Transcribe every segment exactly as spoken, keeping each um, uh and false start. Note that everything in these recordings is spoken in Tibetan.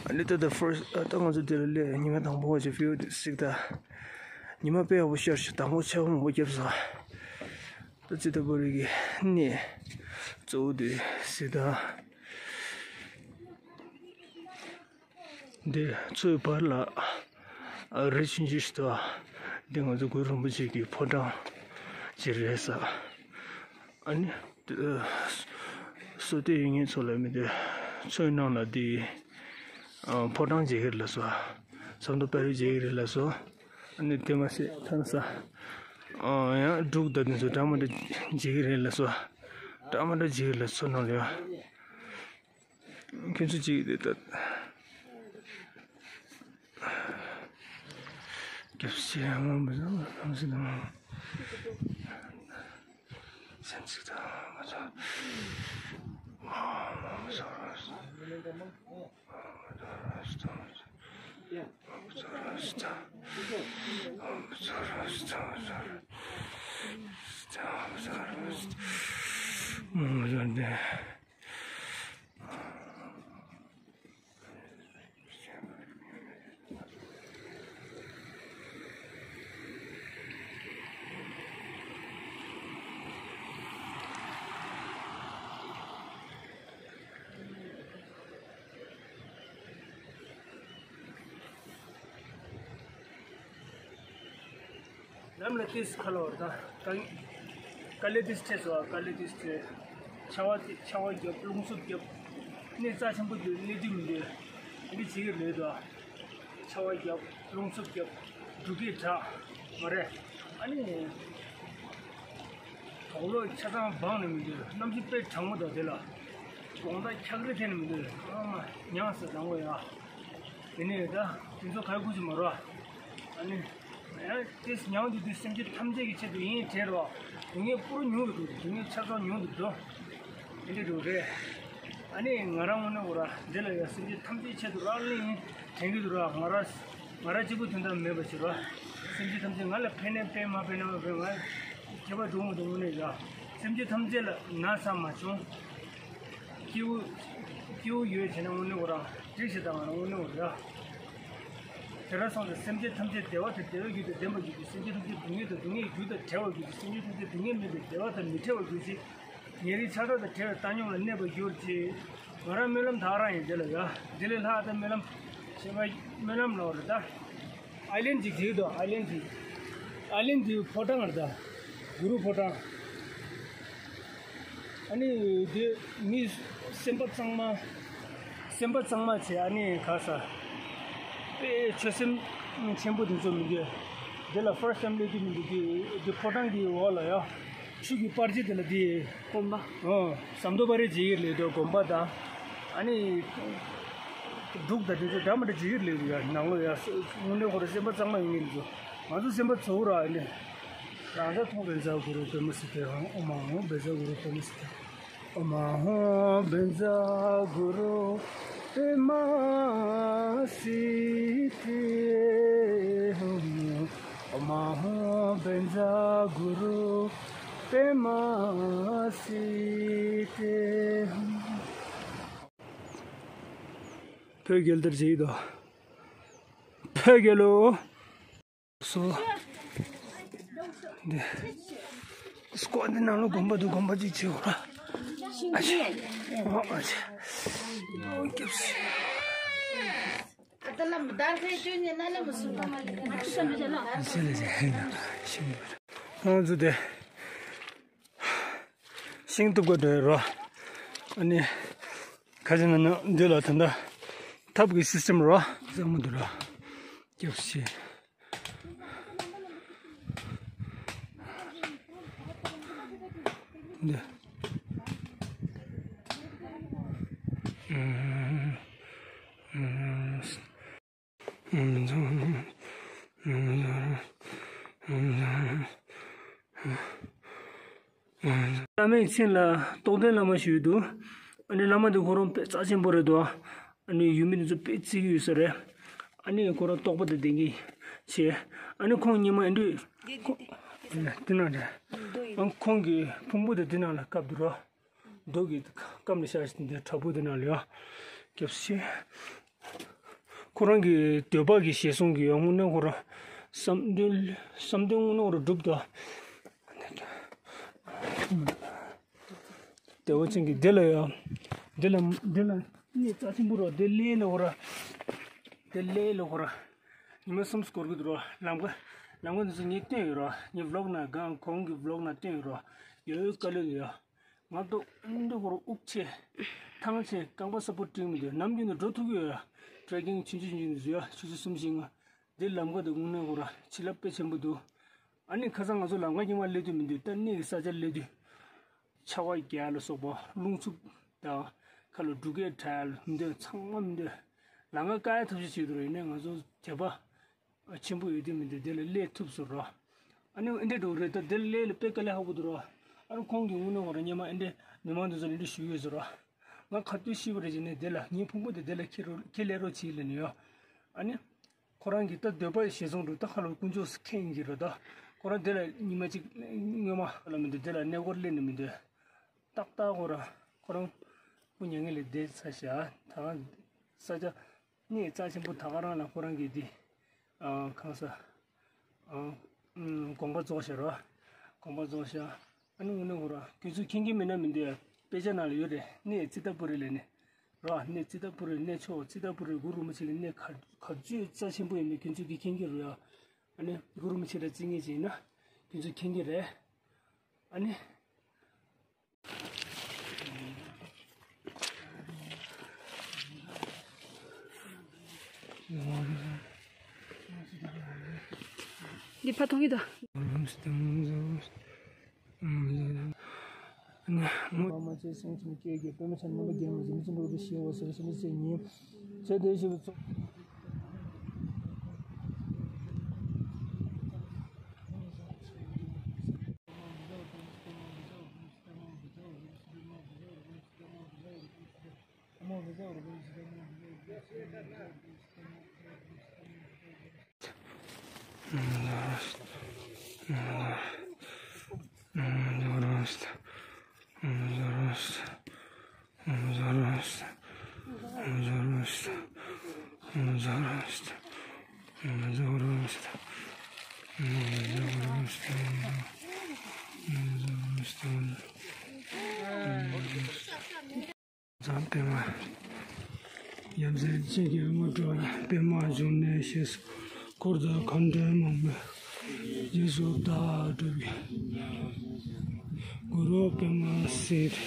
ཨ་ནི་ད་ད་first ད་ང་ཚོ་དེ་ལ་སླེབས་ཉི་མ་དང་པོ་བ་ཅིག་view་དེ་གཟིགས་ད། ཉི་མ་དཔེ་ཡག་པོ་ཤར་ཤག་དང་པོ་ཆར་པ་མང་པོ་བརྒྱབ་སོང་། ད་ཙི་ད་བོ་རི་གི་གནས་གཙོ་བོ་དེ་གཟིགས་ད། འདི་མཚོའི་བར་ལ་ཨ་རི་ཆུང་ཆུང་ཞིག་འདུག་འདི་ང་ཚོ་གུ་རུ་རིན་པོ་ཆེ་གི་ཕོ་བྲང་ཅིག་རེད་ས། ཨ་ནི་ཨ་བསོད་བདེ་ཡོད་མཁན་ཚོ་ལ་མི་འདི་མཚོའི་ནང་ལ་འདི་ཨ་ཕོ་བྲང་མཇལ་གྱི་རེད་ལབ་སོང་། ཟམ་གདོང་དཔལ་རི་མཇལ་གྱི་རེད་ལབ་སོང་། ཨ་ནི་དེ་མ་ཟད་ཐང་ས་ཨ་ཡང་འབྲུག་དང་དེ་ཚོ་འདྲ་མི་འདྲ་མཇལ་གྱི་རེད་ལབ་སོང་། འདྲ་མི་འདྲ་མཇལ་གྱི་རེད་ལབ་སོང་ནང་ལ་ཡང་། ཁྱོད་ཚོ་གཅིག་དེ་ལྟ། སྐྱབས་སེམས་མང་པོ་བཟང་བ་ཐམས་ཅད་དང་། སེམས་ཅིག་དང་མ་ཚོགས། མང་པོ་བཟང་སྟེ། ལམ་ལ་ཏིས་ཁ་ལོ་ད་ཀ་ཀ་ལེ་ཏིས་ཆེ་སོ་ཀ་ལེ་ཏིས་ཆེ། ཆར་པ་ཏི་ཆར་པ་བརྒྱབ་རླུང་འཚུབ་བརྒྱབ། གནས་རྩ་ཆེན་པོ་འདི་གནས་དུས་མི་འདུག་འདི་བྱེད་ཀྱི་མེད་དོ། ཆར་པ་བརྒྱབ་རླུང་འཚུབ་བརྒྱབ་འབྲུག་སྐད་གྲགས་མ་རེད། ཨ་ནི་དོག་ལོ་ཆ་ཚང་སྦངས་ནས་མི་འདུག་གནམ་གཤིས་དཔེ་གྲང་མོ་དང་དེ་ལ་དགོང་དག་འཁྱག་རི་འཐེན་ནས་མི་འདུག་ཨ་མ་ཉག་ཟེར་དང་པོ་ཡ། དེ་ནས་ད་དེ་ཚོ་ག་རེ་ཁུར་ཞིག་མ་རོ། ཨ་ནི། ཡང་དེ་ཉང་དུ་དེ་སེམས་ཅན་ཐམས་ཅད་ཀྱི་ཆེད་དུ་ཡིན་དྲན་རོགས། སྡུག་བསྔལ་པོ་རུ་ཉུང་དུ་འགྲོ། སྡུག་བསྔལ་ཆ་ཚང་ཉུང་དུ་འགྲོ། དེ་འདྲ་འགྲོ་རེད། ཨ་ནི་ང་རང་དངོས་གནས་ཁོ་ར་འདི་ལ་ཡང་སེམས་ཅན་ཐམས་ཅད་ཆེད་དུ་རག་ལས་ཡིན་དྲན་གྱི་འདུག་ར། ང་ར་ང་ར་གཅིག་པུ་དོན་དག་མེད་པ་ཞིག་ར། སེམས་ཅན་ཐམས་ཅད་ང་ལ་ཕན་ནས་ཕན་མ་ཕན་ནས་མ་ཕན་ང་ཁྱད་པར་འགྲོ་མི་འདུག་དངོས་གནས་ཡ། སེམས་ཅན་ཐམས་ཅད་ལ་ན་ཚ་མ་བྱུང་། སྐྱིད་པོ། སྐྱིད་པོ་ཡོད་བྱས་ན་དངོས་གནས་ཁོ་རང་འགྲིག་ཞེ་དྲག་ང་རང་དངོས་གནས་ཁོ་རང་། དེ་ལ་སོང་ཙང་སེམས་ཅན་ཐམས་ཅད་བདེ་བ་དང་བདེ་བའི་རྒྱུ་དང་ལྡན་པར་གྱུར་ཅིག་སེམས་ཅན་ཐམས་ཅད་སྡུག་བསྔལ་དང་སྡུག་བསྔལ་གྱི་རྒྱུ་དང་བྲལ་བར་གྱུར་ཅིག་སེམས་ཅན་ཐམས་ཅད་སྡུག་བསྔལ་མེད་པའི་བདེ་བ་དང་མི་འབྲལ་བར་གྱུར་ཅིག་ཉེ་རིང་ཆགས་སྡང་དང་བྲལ་བའི་བཏང་སྙོམས་ལ་གནས་པར་གྱུར་ཅིག་ང་རང་སྨོན་ལམ་དག་རང་ཡིན་དེ་ལ་ཡ། འདི་ལས་ལྷག་ད་སྨོན་ལམ། ཞེས་པ་སྨོན་ལམ་ལ་བར་ད། ཨའི་ལན་ཅིག་བྲིས་འདུག་ཨའི་ལན་ཅིག་ཨའི་ལན་ཅིག་ཕོ་བྲང་ལ་ད། གུ་རུ་ཕོ་བྲང་། ཨ་ནི་དེ་མི་སེམས་པ་གཙང་མ། སེམས་པ་གཙང་མ་བྱས་ཨ་ནི་ག་ས། དཔེ་ཆོས་སེམས་ཆེན་པོ་དེ་ཚོ་མི་འདུག་དེ་ལ་first time་སླེབས་དུས་མི་འདུག་དེ་དེ་ཕོ་བྲང་གི་འོག་ལ་ཡ། ཆུ་གི་པར་ཆས་དེ་ལ་དེ། གོམ་པ། ཨོ། ཟམ་གདོང་པ་རེ་བྱེད་ཀྱི་ལས་དོ་གོམ་པ་དང་། ཨ་ནི། འབྲུག་དང་དེ་ཚོ་འདྲ་མི་འདྲ་བྱེད་ཀྱི་ལས་དོ་ཡ་ནང་ལོ་ཡ། དངོས་གནས་ཁོ་ར་སེམས་པ་གཙང་མ་ཡིན་ངེས་འདུག་ང་ཚོ་སེམས་པ་ཚོར་ར་ཨ་ནི། རང་ས་མཐོང་བན་ཛ་གུ་རུ་པདྨ་སིདྡྷི་ཧཱུྃ། ཨོཾ་ཨཱཿཧཱུྃ་བན་ཛ་གུ་རུ་པདྨ་སིདྡྷི། ཨོཾ་ཨཱཿཧཱུྃ་བན་ཛ་གུ་རུ་པདྨ་སིདྡྷི་ཧཱུྃ། ཨོཾ་ཨཱཿཧཱུྃ་བན་ཛ་གུ་རུ་པདྨ་སིདྡྷི་ཧཱུྃ། བོད་རྒྱལ་དར་བྱེད་ཀྱི་འདུག་བོད་རྒྱལ་ལོ། སོ། འདི། སྐོར་འདི་ནང་ལ་དགོན་པ་འདུག་དགོན་པ་ཅིག་བྱེད་འོ་ར། ཨ་ཅེ། ཨོ་ཨ་ཅེ། ཨོ་སྐྱབས་སེ། ཨ་ད་ལམ་བརྡར་ཁའི་སྐྱོན་ཉེ་ན་ལམ་སུ་ལ། ཨ་ཅེ་ལ་ཅེ། ཤིང་། ང་ཚོ་དེ། ཤིང་གཏུབ་ག་འགྲོ་ཡོད་རོ། ཨ་ནི། ཁ་ཅིག་ན་ན་འདི་ལ་ད་ལྟ་ཐབ་ཀྱི་སིས་ཊེམ་རོ། གཙང་མ་འདུག་རོ། སྐྱབས་སེ། འདི། བླ་མའི་མཚན་ལ་རྟོགས་ལྡན་བླ་མ་ཞིག་ཡོད་འདུག་ཨ་ནི་བླ་མ་འདི་ཁོ་རང་དཔེ་རྩ་ཆེན་པོ་རེད་འདུག་ཨ་ནི་ཡུལ་མི་འདི་ཚོ་དཔེ་བརྩི་གི་ཡོད་ས་རེད། ཨ་ནི་ཁོ་རང་རྟོགས་པ་དང་ལྡན་གྱི་བྱས། ཨ་ནི་ཁོང་ཉི་མ་ཨེ་འདྲུད། འདི་ན་རེད། ཨ་ཁོང་གི་ཕུང་པོ་དེ་འདི་ནང་ལ་བཀབ་འདུག་རོ། རྡོ་གི་སྐམ་ནས་བཞག་བཞིན་དེ་བྲག་ཕུག་དེ་ནང་ལ་ཡོད། སྐྱབས་སེ། ཁོ་རང་གི་འདོད་པ་གི་ཞལ་གསུང་གི་ཡོད་དངོས་གནས་ཁོ་རང་བསམ་དོན་བསམ་དོན་དངོས་གནས་ཁོ་རང་འགྲུབ་ཏོ། བདེ་བ་ཅན་གྱི་འདི་ལ་ཡོད། འདི་ལ་འདི་ལ་གནས་རྩ་ཆེན་པོ་རོ། འདི་ལས་ལ་ཁོ་རང་འདི་ལས་ལ་ཁོ་རང་ཉི་མ་གསུམ་སྐོར་གི་འདུག་རོ། ལམ་ཁ་ལམ་ཁ་འདི་ཚོ་ངས་བསྟན་ཡོད་རོ། ངས་ཝི་ལོག་ནང་གང་གོང་གི་ཝི་ལོག་ནང་བསྟན་ཡོད་རོ། ཡོད་ཡོད་དཀའ་ལས་ཡོད། ང་ཏོ་ཨིན་དུ་ཧོར་དབུགས་ཆེ། ཐང་ཆེ་རྐང་པ་ས་པོ་སྤྲིང་མི་འདུག་ནམ་རྒྱུན་དུ་འགྲོ་ཐུབ་ཀྱི་ཡོད། ཊེ་ཀིང་ཆུང་ཆུང་ཆུང་ཆུང་བཟོས་ཡ། ཆུ་ཚོད་གསུམ་བཞི་ལྔ། འདི་ལམ་ཁ་དུ་དངོས་གནས་ཁོ་ར་ཆུ་ལ་དཔེ་ཆེན་པོ་འདུག་ཨ་ནི་ཁ་སང་ང་ཚོ་ལམ་ཁ་སྙིང་མ་སླེབས་དུས་མི་འདུག་ད་གནས་ཀྱི་ས་ཆ་སླེབས་དུས། ཆར་པ་རྒྱག་ལ་སོགས་པ་རླུང་འཚུབ་དང་། ཁ་ལ་འབྲུག་སྐད་བྲལ་མི་འདུག་ཚང་མ་མི་འདུག་ལམ་ཁ་བཀག་ཡ་ཐབས་ཤེས་བྱེད་དུ་རེད། ཡིན་ནའི་ང་ཚོ་དད་པ། ཆེན་པོ་ཡོད་དུས་མི་འདུག་དེ་ལ་སླེབས་ཐུབ་སོང་རོ། ཨ་ནི་ཨེ་འདྲས་འགྲོ་གི་རེད། ད་དེ་ལ་སླེབས་ལ་དཔེ་དཀའ་ལས་ཁག་པོ་འདུག་རོ། ཨ་ནི་ཁོང་གི་དངོས་གནས་ཁོ་རང་སྙེ་མ་ཨེ་འདྲས་མི་མང་དེ་ཚོ་ལ་ཨེ་འདྲས་ཞུ་གི་ཡོད་ཟེར་རོ། ང་ག་དུས་ཤི་བ་རེད་ཅེ་ནས་དེ་ལ་ངའི་ཕུང་པོ་དེ་དེ་ལ་ཁྱེར་རོ་ཁྱེར་ལེ་རོགས་བྱེད་ལབ་ནས་ཡོད། ཨ་ནི་ཁོ་རང་གི་ད་འདོད་པ་ཞེ་སོང་འདུག་ད་ཁ་ལོ་དཀོན་མཆོག་ཁེངས་ཀྱི་རེད། ད་ཁོ་རང་དེ་ལ་ཉི་མ་གཅིག་སྔོན་མ་ལ་མི་འདུག་དེ་ལ་གནས་སྐོར་སླེབས་ནས་མི་འདུག་ཏག་ཏག་ཁོ་རང་ཁོ་རང་སྐུ་མྱ་ངན་ལས་འདས་ཚར་ཤག་ད་ས་ཆ་གནས་རྩ་ཆེན་པོ་ད་ག་རང་ལ་ཁོ་རང་གིས་འདི་ཨ་གང་ས་ཨ་དགོངས་པ་རྫོགས་ཤག་རོ། དགོངས་པ་རྫོགས་ཤག་ཨ་ནི་དངོས་གནས་ཁོ་རང་ཁྱོད་ཚོས་མཁྱེན་གྱི་མེད་ན་མི་འདུག་དཔེ་ཆ་ནང་ལ་ཡོད་རེད། གནས་ཙི་ཏ་པུ་རི་ལབ་ནས་རོ། གནས་ཙི་ཏ་པུ་རི་གནས་མཆོག་ཙི་ཏ་པུ་རི་གུ་རུ་རིན་པོ་ཆེ་གི་གནས་ག་ག་ཚོད་རྩ་ཆེན་པོ་ཡིན་མིན་ཁྱོད་ཚོས་ཀྱིས་མཁྱེན་གྱི་རེད་ཡ། ཨ་ནི་གུ་རུ་རིན་པོ་ཆེ་ལ་རྩིས་ངེས་ཅིག་ཡིན་ན་ཁྱོད་ཚོས་མཁྱེན་གྱི་རེད། ཨ་ནི། འདི་ཕ་ཐོག་གི་ད། ཨ་ནི་མོ། མ་མ་ཆེ་སེང་ཆུང་སྐྱེས་ཀྱི་པད་མ་ཆེན་རྣམ་པ་རྒྱལ་མོ་གཟི་བརྗིད་འགྲོ་དུ་ཞེས་པ་ཟེར་ཞིང་སེ་ཉིན། ཚེ་འདས་ཞེས་པའི་ཚོགས། ཛམ་པདྨ། ཡ་མཚན་ཅན་གྱི་དངོས་གྲུབ་པདྨ་འབྱུང་གནས་ཞེས་སུ་འཁོར་དང་མཁའ་འགྲོ་མང་པོས་རྗེས་སུ་བདག་སྒྲུབ་པའི་གུ་རུ་པདྨ་སིདྡྷི།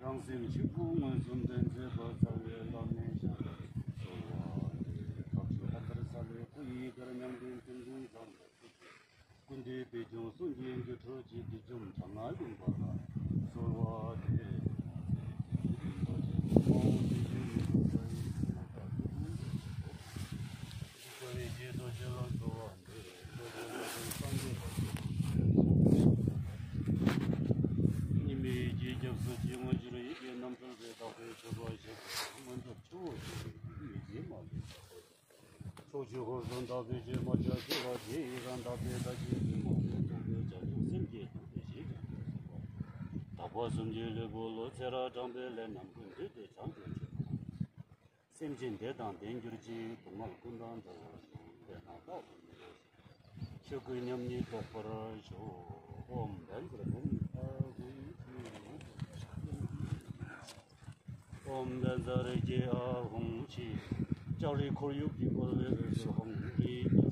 རང་སེམས་གཅིག་པུ་མངོན་སུམ་དུ་མཛད་པ་རྩ་བའི་བླ་མའི་ཞབས་ལ་གསོལ་བ་འདེབས། ཐབས་མཆོག་ཨ་ཏར་ས་ལེ་ཁུ་ཡི་གར་མཉམ་འདྲེས་ཀུན་འདུས་ཚང་བའི་སྐུ་མདུན་པད་འབྱུང་གསུང་གི་འགྱུར་ཁྲོད་ཀྱི་བདུད་འཇོམས་དྲག་སྔགས་གླིང་པ་ལ་གསོལ་བ་འདེབས། ཉི་མའི་རྒྱལ་ཁྱབ་སྲིད་ཀྱི་དངོས་འབྱོར་ཡི་གེ་རྣམ་ཐར་པའི་བདག་པོའི་མཆོད་པ་བཞེས་པའི་མངོན་མཐོ་ཆུ་བོ་ཆེ་བའི་མི་ཡི་མ་ལུས་པ། ཕྱོགས་བཅུའི་འཁོར་གསུམ་དག་པའི་ཆོས་མ་ཆགས་ཤེས་པ་དེ་ཡི་རང་དག་པའི་བདག་གིས་འདུས་མ་བྱས་རྟོགས་པའི་བྱང་ཆུབ་སེམས་བསྐྱེད་དང་བདེ་གཤེགས་ཀྱང་དུ་གསོལ་བ། དག་པ་གསུམ་གྱི་ལུས་པོ་ལུ་ཚེ་རབས་གྲངས་པའི་ལས་རྣམས་ཀུན་འདུས་ཏེ་བྱང་དུ་གྱུར་པ། སེམས་ཅན་བདེ་དང་ལྡན་གྱུར་ཅིག་སྡུག་བསྔལ་ཀུན་དང་བྲལ་བར་ཤོག་བདེ་དང་རྟག་ཏུ་མི་འབྲལ་ཞིང་། ཆོས་ཀུན་མཉམ་ཉིད་རྟོགས་པར་ཤོག་ཨོཾ་བཛྲ་བྷཱུ་མི་ཨཱཿཧཱུྃ་ཧཱུྃ། ཨོཾ་བཛྲ་རེ་ཀེ་ཨཱཿཧཱུྃ་ཕྱི། ལྕགས་རི་ཁོར་ཡུག་གིས་བསྐོར་བའི་དབུས་སུ་ཧཱུྃ་རིའི་རྒྱལ་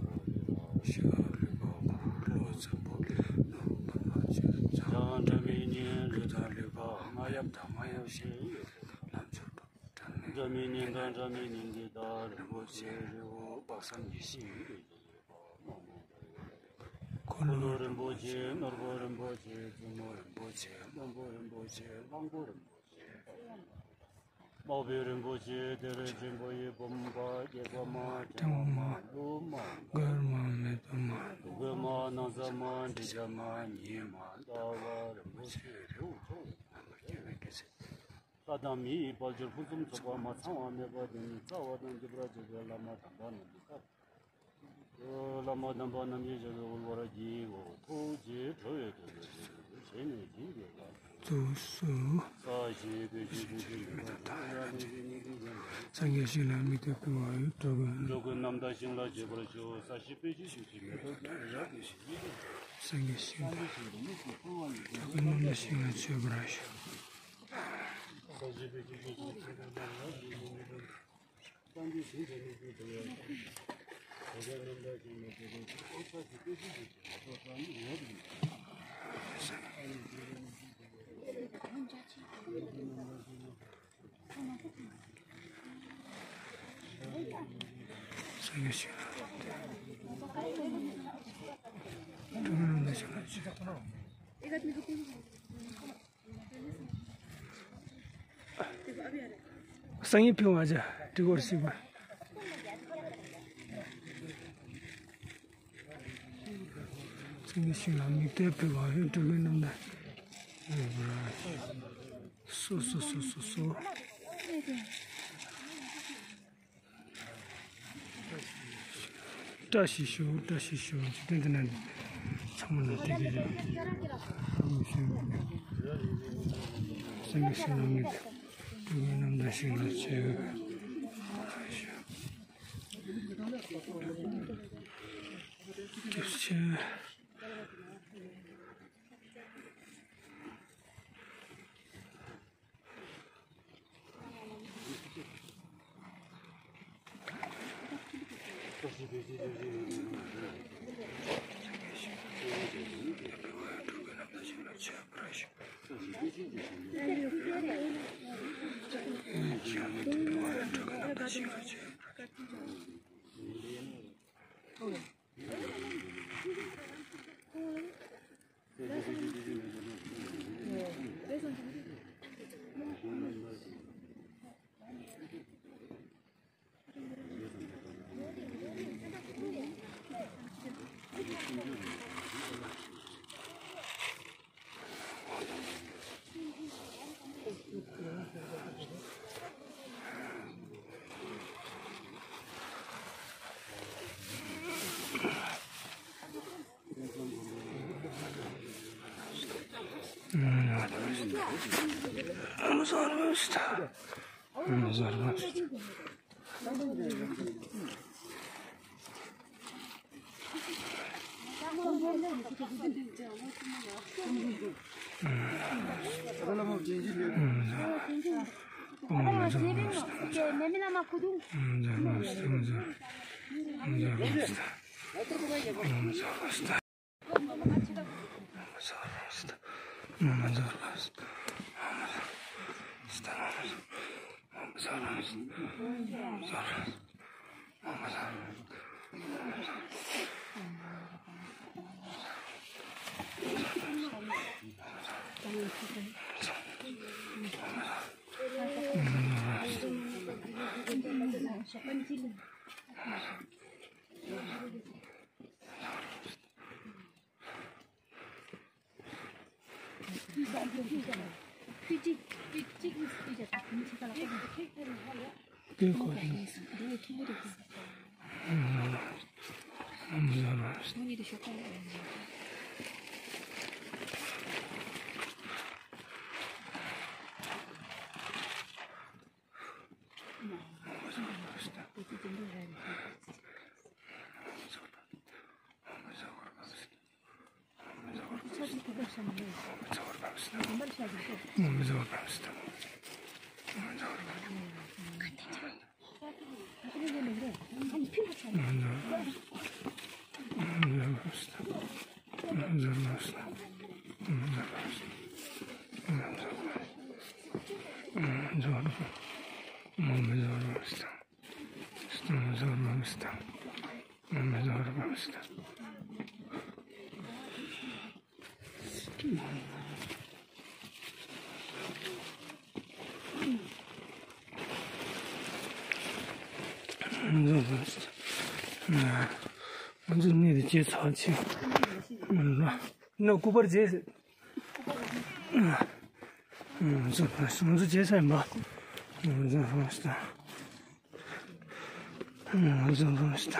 པོ་རེ་ར། ཤར་ལུས་འཕགས་པོ་ལྷོ་འཛམ་བུ་གླིང་། ནུབ་པདྨ་ཅན་བྱང་སྒྲ་མི་སྙན་རི་དྭགས་ལུས་འཕགས། རྔ་ཡབ་དང་རྔ་ཡབ་ཤིང་ཡོད་ལམ་མཆོག་ཏུ། སྒྲ་མི་སྙན་དང་སྒྲ་མི་སྙན་གྱི་བདག་རིན་པོ་ཆེ་རི་བོ་དཔག་བསམ་ཡེ་ཤེས་ཡུལ་དུ་ཡོད་པ། འཁོར་ལོ་རིན་པོ་ཆེ། ནོར་བུ་རིན་པོ་ཆེ། བཙུན་མོ་རིན་པོ་ཆེ། བློན་པོ་རིན་པོ་ཆེ། གླང་པོ་རིན་པོ་ཆེ། དམག་དཔོན་རིན་པོ་ཆེ། གཏེར་ཆེན་པོ་ཡི་བུམ་པ། སྐྱེ་བ་མ། ཕྲེང་བ་མ། ཀླུ་མ། མགར་མ། མེ་ཏོག་མ། གོས་མ། ན་བཟའ་མ། འབྲི་བྱ་མ། ཉི་མ། ཟླ་བ། རིན་པོ་ཆེ། རི་བོ་ཚོགས་རྣམས་སྐྱེ་བའི་རྒྱལ་སྲས། ལྷ་དང་མི་ཡི་དཔལ་འབྱོར་ཕུན་སུམ་ཚོགས་པ་མ་ཚང་བ་མེད་པ་དེ་ཉིད་རྩ་བ་དང་རྒྱུ་འབྲས་རྫོགས་པའི་བླ་མ་དམ་པ་རྣམས་ཀྱི་བཀའ། བླ་མ་དམ་པ་རྣམས་ཀྱི་ཞབས་པད་འོལ་བར་བགྱིའོ། ཐུགས་རྗེས་ཁྲོ་བོའི་དོན་དུ་བྱས་ནས་བགྱིས་པའི་བླ་མ། ཏུ་སུ། ས་གཞི་པའི་ཆུ་ཆུ་ཆུ་ཆུ་ཆུ་ཆུ། སངས་རྒྱས་ཞིང་ལ་དམིགས་ཏེ་ཕུལ་བ་ཡི་འགྲོ་ཀུན། འགྲོ་ཀུན་རྣམ་དག་ཞིང་ལ་སྤྱོད་པར་ཤོག། ས་གཞི་པའི་ཆུ་ཆུ་ཆུ་མེ་ཏོག་ཀྱང་རབ་ཏུ་ཞིག། སངས་རྒྱས་ཞིང་ལ་འགྲོ་ཀུན་རྣམ་དག་ཞིང་ལ་སྤྱོད་པར་ཤོག། སང་ཉིན་ཕུལ་བ་ཅ་དྲི་གོར་ཞིག་པ། སང་ཉིན་ཞིག་ལ་མིག་ལྟོས་ཕུལ་བ་ཡོད་འགྲོ་གི་རྣམ་ཐར། སོ་སོ་སོ་སོ་སོ། བཀྲ་ཤིས་ཤོག། བཀྲ་ཤིས་ཤོག། འཇིག་རྟེན་འདི་ན་ཚང་མ་ལ་བདེ་སྐྱིད་ཡོད། སེམས་ཤིང་ལ་མི་དགེ་བའི་རྣམ་ཐར་ཞིག་ལ་བྱེད། སྐྱབས་ཆེ། ང་ཚོ་གནས་དེ་བརྗེད་ཚར་ཆེ། ན་སྐུ་པར་བརྗེད། ང་ཚོ་ང་ཚོ་བརྗེད་ས་ཡིན་པ། ང་ཚོ་ང་ཚོ་ང་ཚོ།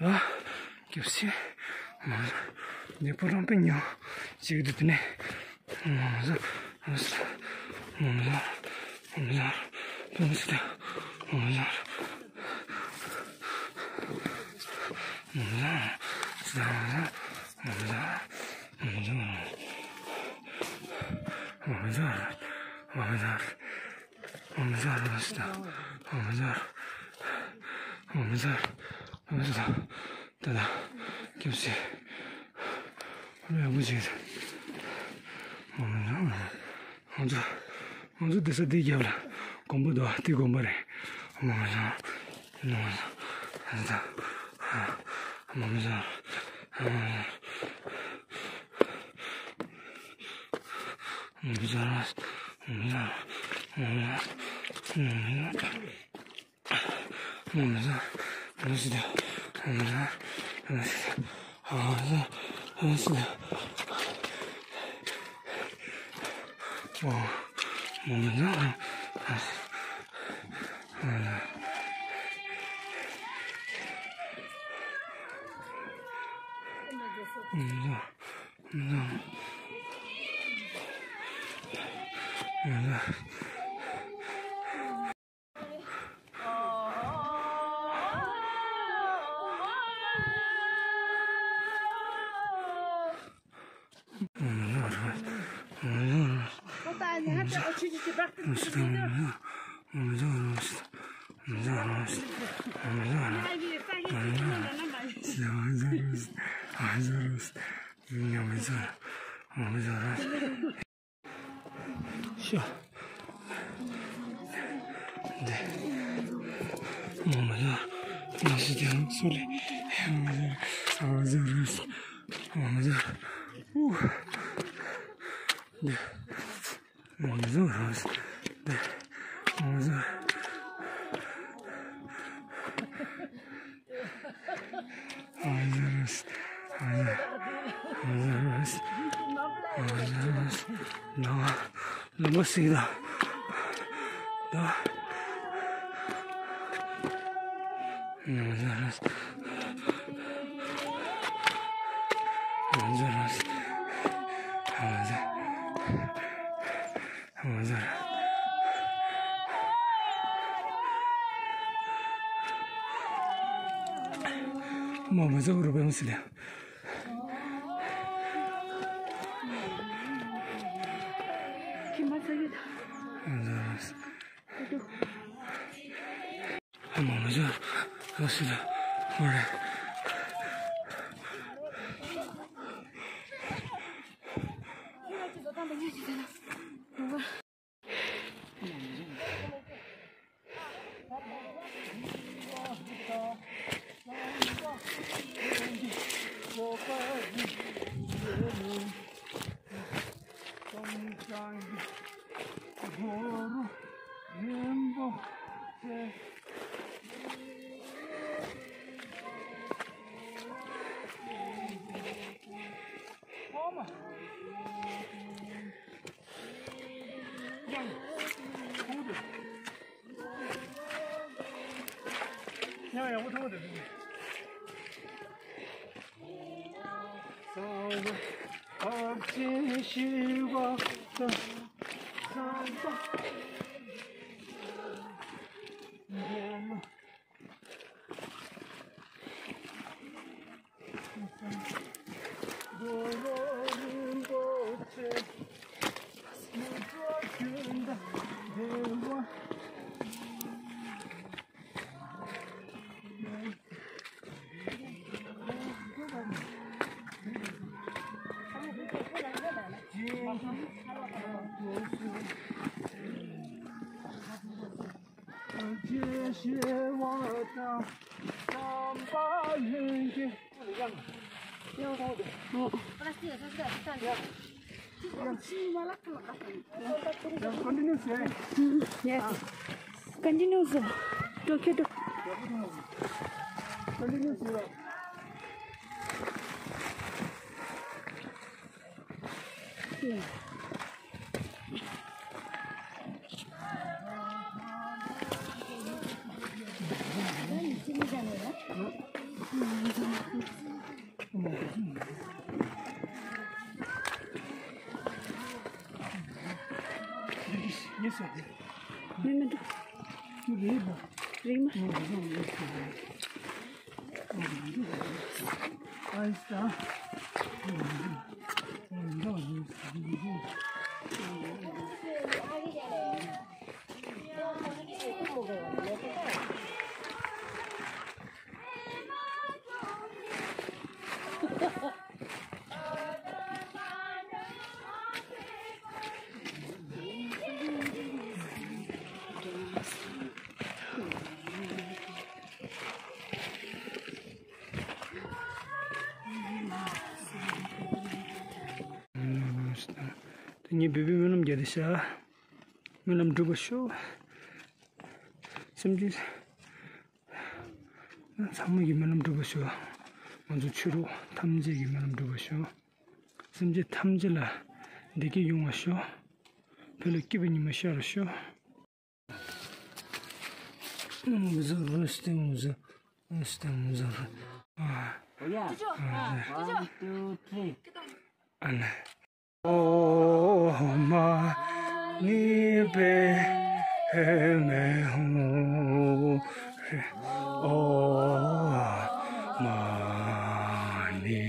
ཨ། སྐྱབས་སེ། མ་ཟ། ཉེ་པོ་རང་པེ་ཉོ། ཅིག་དུ་དུ་ནས། མ་ཟ། མ་ཟ། མ་ཟ། མ་ཟ། མ་ཟ། མ་ཟ། མ་ཟ། མ་ཟ། མ་ཟ། མ་ཟ། མ་ཟ། མ་ཟ་ར་སི་ད། མ་ཟ། མ་ཟ། མ་ཟ། ད་ད། སྐྱབས་སེ། ཡག་པོ་བྱེད། མ་ཟ། ང་ཚོ། ང་ཚོ་དེ་ས་དེའི་རྒྱབ་ལ་དགོན་པ་འདུག་དེ་དགོན་པ་རེད། མ་ཟ། མ་ཟ། མ་ཟ། མ་ཟ། མ་ཟ། མ་ཟ། མ་ཟ། མ་ཟ། མ་ཟ། མ་ཟ། མ་ཟ། མ་ཟ། མ་ཟ། མ་ཟ། ཨོ། མ་ཟ། མ་ཟ། མ་ཟ། མ་ཟ། ཤོ། འདི། མ་མ་ཡ། ང་ཞི་ཅང་སུ་ལེ། མ་མ་ཡ། མ་མ་ཡ། ཨུ། འདི། མ་མ་ཡ། འདི། མ་མ་ཡ། ལམ་པ་སྲིད་ད། ད། ང་ཚོ་རང་ང་ཚོ་ང་ཚོ་མ་མ་ཚོ་རུ་པའི་མི་སི་ལ། ང་ཚོ་རང་། ཨ་མ་མ་ཟ། ཨ་སི་ལ། མ་རེད། Continue, sir. Yes. Continue, sir. Tokyo to. Continue, sir. མི་མི་འདུག་རིག་མ། དེ་ཉིད་བོད་པའི་སྨོན་ལམ་རྒྱག་དེ་ཤ། སྨོན་ལམ་འགྲུབ་པར་ཤོག་སེམས་ཅན་ཚང་མ་གི་སྨོན་ལམ་འགྲུབ་པར་ཤོག་ང་ཚོ་ཆོས་གྲོགས་ཐམས་ཅད་ཀྱི་སྨོན་ལམ་འགྲུབ་པར་ཤོག་སེམས་ཅན་ཐམས་ཅད་ལ་བདེ་སྐྱིད་ཡོང་བར་ཤོག་བོད་ལ་སྐྱིད་པའི་ཉི་མ་ཤར་བར་ཤོག One, two, three. ཨོཾ་མ་ཎི་པདྨེ་ཧཱུྃ། ཨོཾ་མ་ཎི་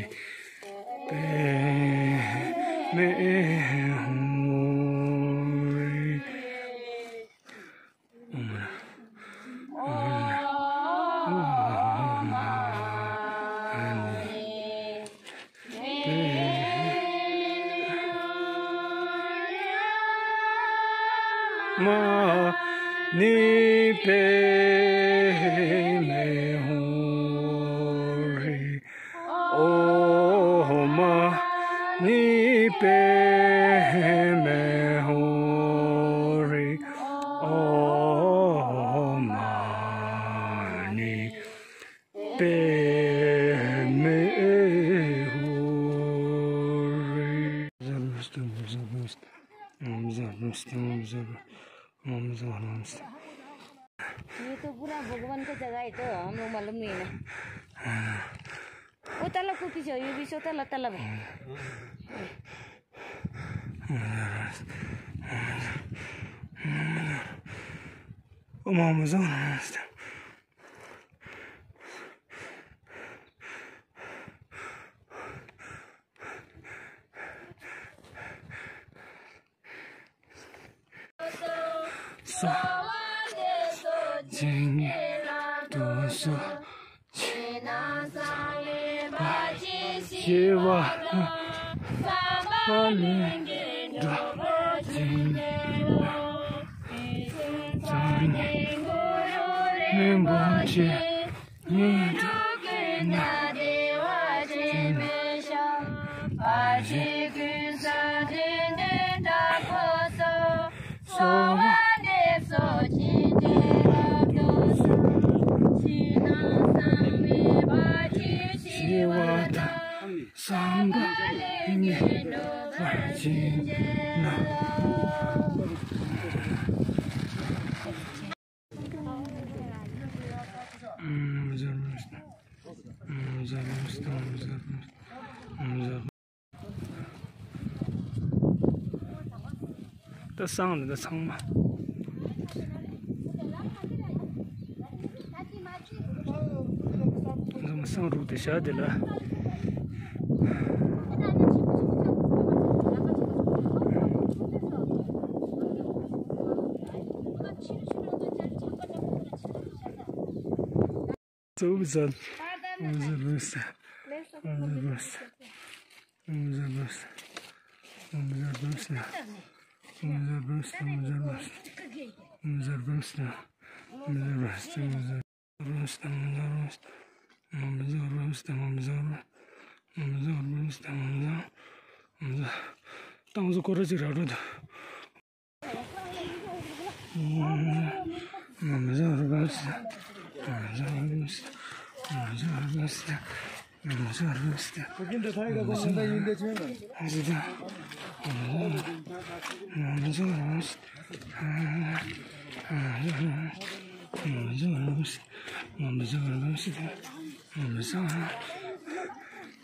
པདྨེ་ཧཱུྃ། མ་ཎི་པདྨེ་ཧཱུྃ། ཨོཾ་མ་ཎི་པདྨེ་ཧཱུྃ། ཨོཾ་མ་ཎི་པདྨེ་ཧཱུྃ། ये तो पूरा भगवान का जगह है, तो हम लोग मालूम नहीं ना। वो तालाब को पीछे, ये भी सो तालाब, तालाब है। སོ། ཇི་སྙེད་དུ་སོ། ཇི་སྙེད་པ་ཇི་སྙེད་པ། ལས་འགྲོ་ཇི་སྙེད་པ། ཇི་སྙེད་རིན་པོ་ཆེ། ཉན་ཐོས་ཀྱི་ནང་བདེ་བ་ཅན་མི་ཤ། པ་ཞིག་ཀུན་ས་དྲིན་ལན་དྲག་པོ་སོ། གསོལ་བ་འདེབས་སོ་ཇི་འདྲའི་རབ་ཏུ་བྱུང་། ཕྱི་ནང་གསང་བའི་བར་ཆད་ཞི་བ་དང་། སངས་རྒྱས་ལས་ངན་འགྲོ་བར་བྱིན་གྱིས་རློབས། ད་སང་ལ་ད་ཚང་མ། ཚང་མ་སང་རུག་དེ་བཞག་དེ་ལ། ཏང་ཙུའུ་སྐོར་ར་ཅིག་རག་འགྲོ་འདུག་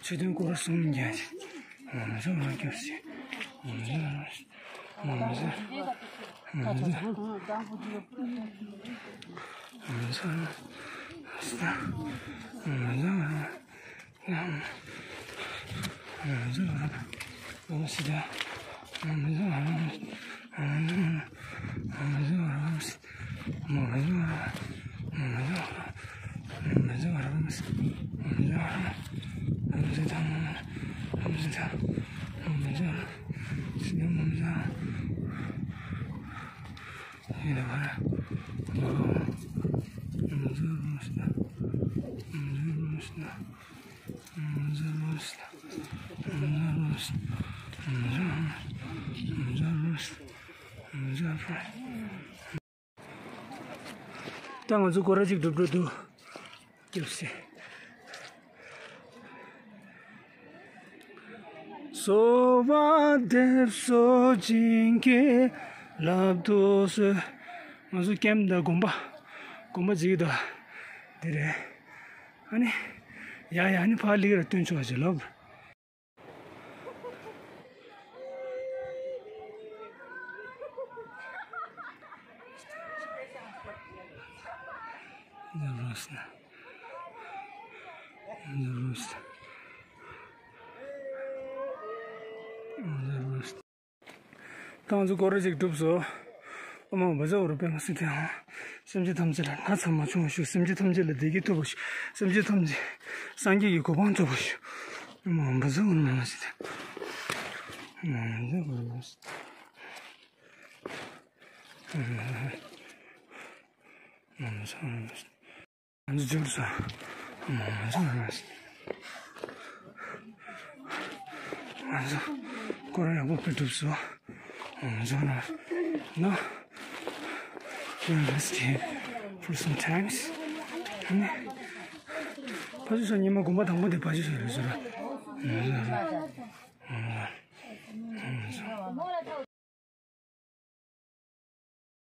ཆོས་དོན་སྐོར་གསུམ་རྒྱན་ཞིང་། ངོ་མཚར་བ་སྐྱོབ་སེ། ངོ་མཚར་ངོ་མཚར་ངོ་མཚར་ངོ་མཚར་ངོ་མཚར། ད་ང་ཚོ་སྐོར་ར་ཅིག་སྒྲུབ་འགྲོ་འདུག་སྐྱབས་སེ། གསོལ་བ་འདེབས་སོ་བྱིན་གྱིས་བརླབ་ཏུ་གསོལ། ང་ཚོ་ཀེམ་དང་དགོན་པ། དགོན་པ་ཅིག་དང་འདི་རེད། ཨ་ནི། ཡ་ཡ་ཨ་ནི་ཕར་ལིག་ར་སྟོན་ཆོག་ཅེས་ལབ། ད་ང་ཚོ་སྐོར་ར་ཅིག་གྲུབ་སོང་། ཨོཾ་ཨཱཿཧཱུྃ་བཛྲ་གུ་རུ་པདྨ་སིདྡྷི་ཧཱུྃ། སེམས་ཅན་ཐམས་ཅད་ལ་ན་ཚ་མ་བྱུང་བ་ཤོག་སེམས་ཅན་ཐམས་ཅད་ལ་བདེ་སྐྱིད་ཐོབ་པ་ཤོག་སེམས་ཅན་ཐམས་ཅད་སངས་རྒྱས་ཀྱི་གོ་འཕང་ཐོབ་པ་ཤོག་ཨོཾ་ཨཱཿཧཱུྃ་བཛྲ་གུ་རུ་པདྨ་སིདྡྷི་ཧཱུྃ། ཨོཾ་ཨཱཿཧཱུྃ་བཛྲ་གུ་རུ་པདྨ་སིདྡྷི། ཨོཾ་ཨཱཿཧཱུྃ་བཛྲ་གུ་རུ་པདྨ་སིདྡྷི། ང་ཚོ་འབྱོར་སོང་། ང་ཚོ་ང་ཚོ་སྐོར་ར་ཡག་པོ་སྤེལ་གྲུབ་སོང་། ང་ཚོ་ན་ན་we rest here for some times. ཕ་ཇུ་སོ་ཉི་མ་དགོན་པ་དང་པོ་དེ་ཕ་ཇུ་སོ་རེད་ཟེར།